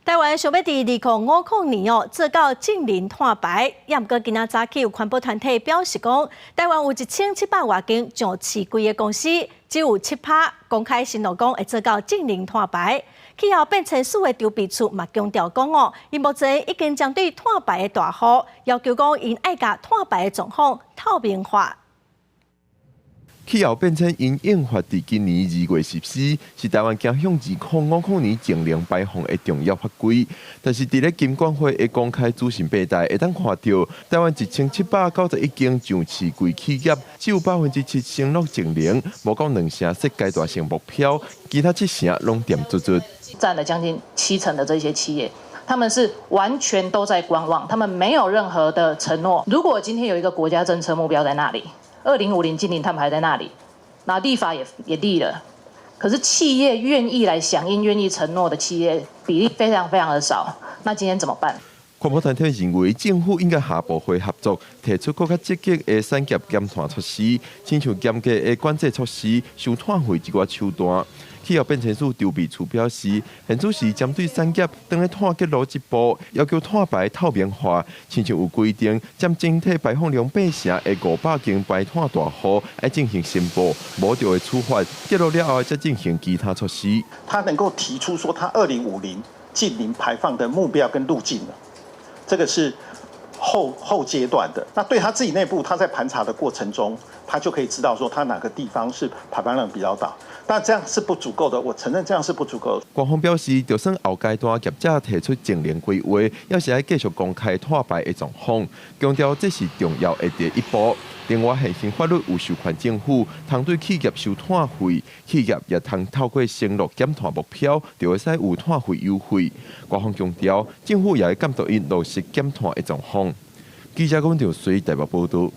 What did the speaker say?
台灣想欲佇2050年哦，做到淨零碳排。也毋過今仔早起有環保團體表示講，台灣有1700外間上市櫃的公司，只有7%公開承諾講會做到淨零碳排。氣候變遷署的籌備處嘛強調講哦，𪜶目前已經針對碳排的大戶，要求講𪜶愛共碳排的狀況透明化。氣候變遷因應法佇今年2月實施，是台灣走向2050年淨零排放的重要法規。但是，佇咧金管會的公開資訊平台會當看著，台灣1791間上市櫃企業，只有7%承諾淨零，無夠兩成設階段性目標，其他七成攏恬卒卒。佔了將近七成的這些企業，他們是完全都在觀望，他們沒有任何的承諾。如果今天有一個國家政策目標在那裡，2050淨零碳排在那裡，那立法也立了，可是企業願意來響應、願意承諾的企業比例非常非常的少，那今天怎麼辦？環保團體認為，政府應該和部會合作，提出閣較積極的產業減碳措施，親像嚴格的管制措施、收碳費這寡手段。氣候變遷署籌備處表示，現此時針對產業當咧碳結露這步，要求碳排透明化，親像有規定，佔整體排放量8成的500間排碳大戶愛進行申報，無就會處罰。結露了後，才進行其他措施。他能夠提出說，他2050淨零排放的目標跟路徑，這個是後後階段的。那對他自己內部，他在盤查的過程中，他就可以知道說，他哪個地方是排放量比較大。但這樣是不足夠的，我承認這樣是不足夠的。官方表示，就算後階段業者提出淨零規劃，猶是愛繼續公開碳排的狀況，強調這是重要的第一步。另外，現行法律有授權政府通對企業收碳費，企業也通透過承諾減碳目標，就會使有碳費優惠。官方強調，政府也會監督𪜶落實減碳的狀況。記者龚兆水台北報導。